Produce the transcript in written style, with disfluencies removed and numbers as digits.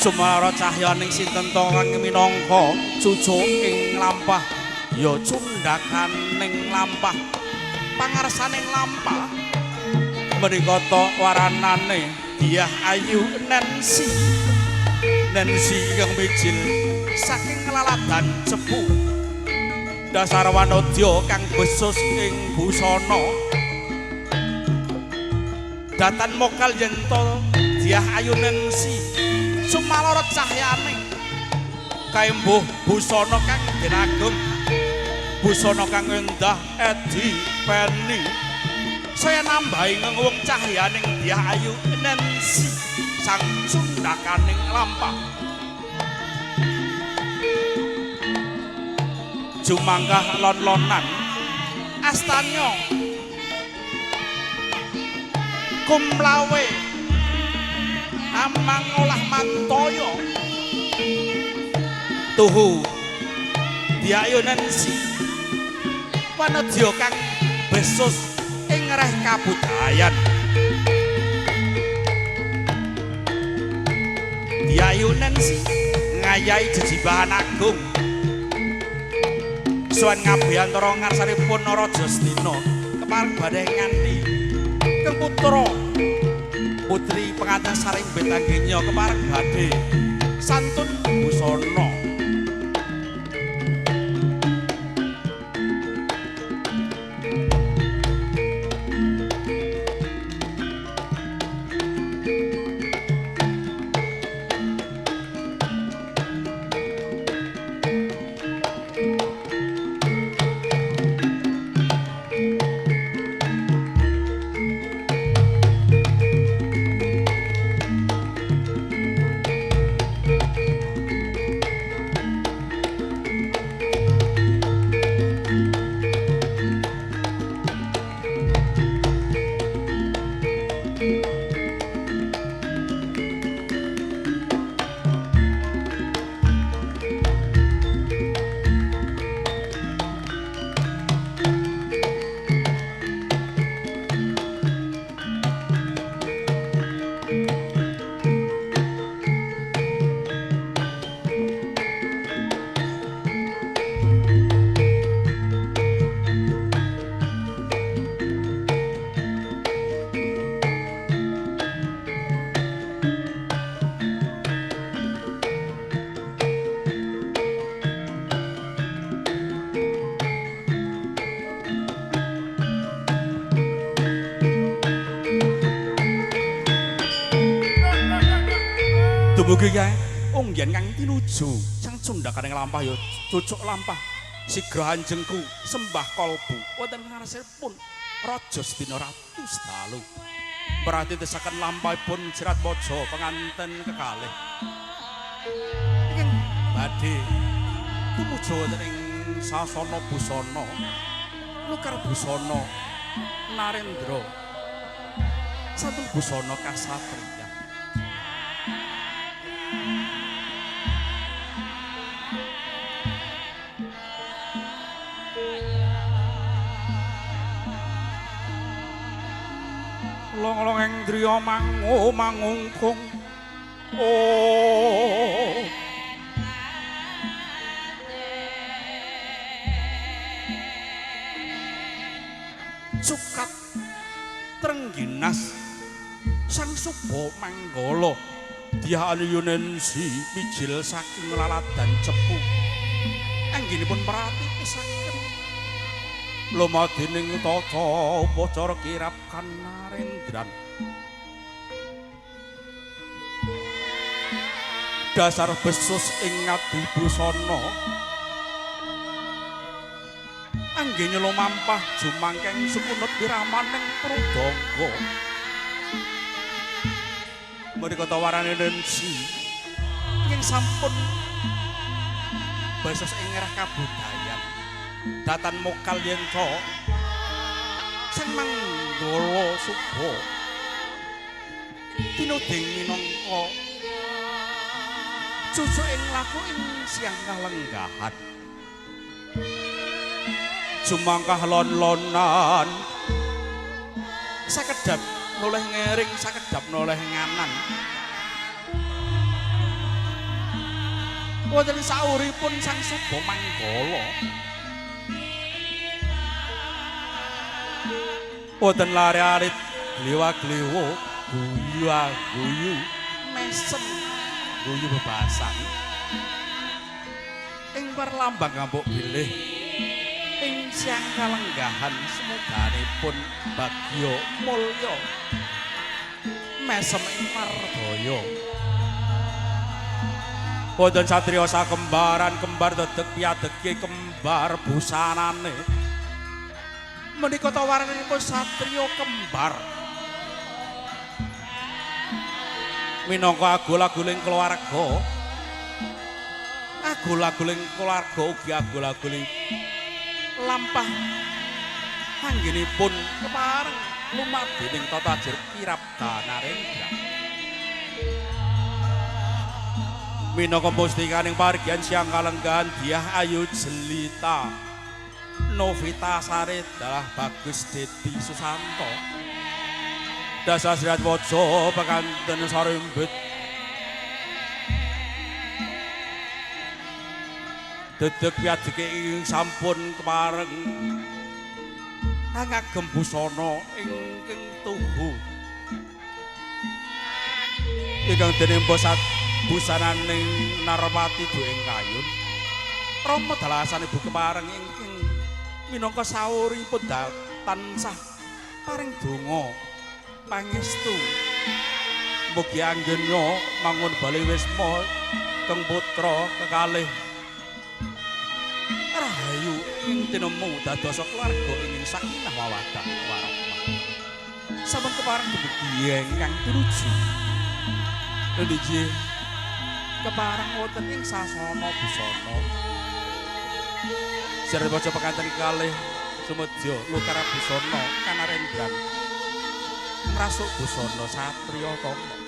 Sumalara cahyaning sinten to kang minangka cucuk ing lampah ya cundhakaning lampah pangarsaning lampah menika to waranane Dyah Ayu Nancy. Nancy ingkang mijil saking laladan Cepu dasar wanodya kang besus ing busana datan mokal yen to Dyah Ayu Nancy sumalorot cahyane kaembuh busana kang den ageng busana kang endah edi peni saya nambahi ngewung cahyaning Dyah Ayu Nancy sang cundhakaning lampah jumangkah lon-lonan astanya kumlawe amang olah mantoyo tuhu Dyah Ayu Nancy wanodya kang besus ing reh kabudayan. Dyah Ayu Nancy ngayahi jejibahan agung suwan ngabiyantara ngarsanipun Raja Astina kepareng badhe nganti keng putra putri pengantin sarimbit anggenya kepareng badhe santun busana. Dumugi kae unggen kang tinuju sang cundhakaning lampah ya cucuk lampah sigra anjengku sembah kalbu wonten ngarsipun Raja Astina Ratu Sedalu. Berarti desakan lampahipun Jirat Mojo penganten kekalih ingkang badhe tumuju wonten ing sasana busana nukar busana Narendra santun busana kasatriyan. Long-long ing driya mangu mangungkung oh cukat trengginas sang suba manggala Dyah Ayu Nancy mijil saking laladan Cepu anggenipun pratisaken lumadining tata upacara kirap kanarendran dasar besus ing ngadi busana anggene lumampah jumangkeng sukunut wiramaning prudangga menika tawarane Nancy ingkang sampun besus ing ngerah kabudayan datan mokal yen to sang manggala suba tinuding minangka cucuk ing laku ing siang kalenggahan jumangkah lon-lonan sakedhap noleh ngering sakedhap noleh nganan Wonten sauripun Sang Suba Manggala. Wonten lare arit gliwa-gliwo guyu-guyu mesem guyu bebasan. Ing perlambang gambuk bilih ing siang kalenggahan semoganipun bagya mulya mesem ing mardaya. Wonten satriya sakembaran kembar dedeg piadege kembar busanane. Menika tawaranipun satriya kembar. Minangka agul-aguling keluarga. Agul-aguling keluarga ugi agul-aguling lampah anggenipun kepareng lumadi ning tata ajar Kirabda Narendra. Minangka mustikaning pargian siang kalenggahan Diah Ayu Jelita Novita Sari dalah Bagus Dedi Susanto. Dasa Sriat Waja pekanten sarimbit. Dedeg piadege ing sampun kepareng ngagem busana ingkang tuhu. Ingkang dene mbosat busananing Narpati duwing kayun. Rama dalasane ibu kepareng ingkang minangka sauripun tansah paring donga pangestu. Mugi anggena mangun bali wisma keng putra kekalih rahayu ing tinemu dadosa keluarga ing sakinah mawaddah warahmah. Sampun kepareng dumugi ingkang tinuju. Niki kepareng wonten ing sasana busana. Sirwaca pekanten kalih sumedya lukara busana kanarendran. Ngrasuk busana satriya tama.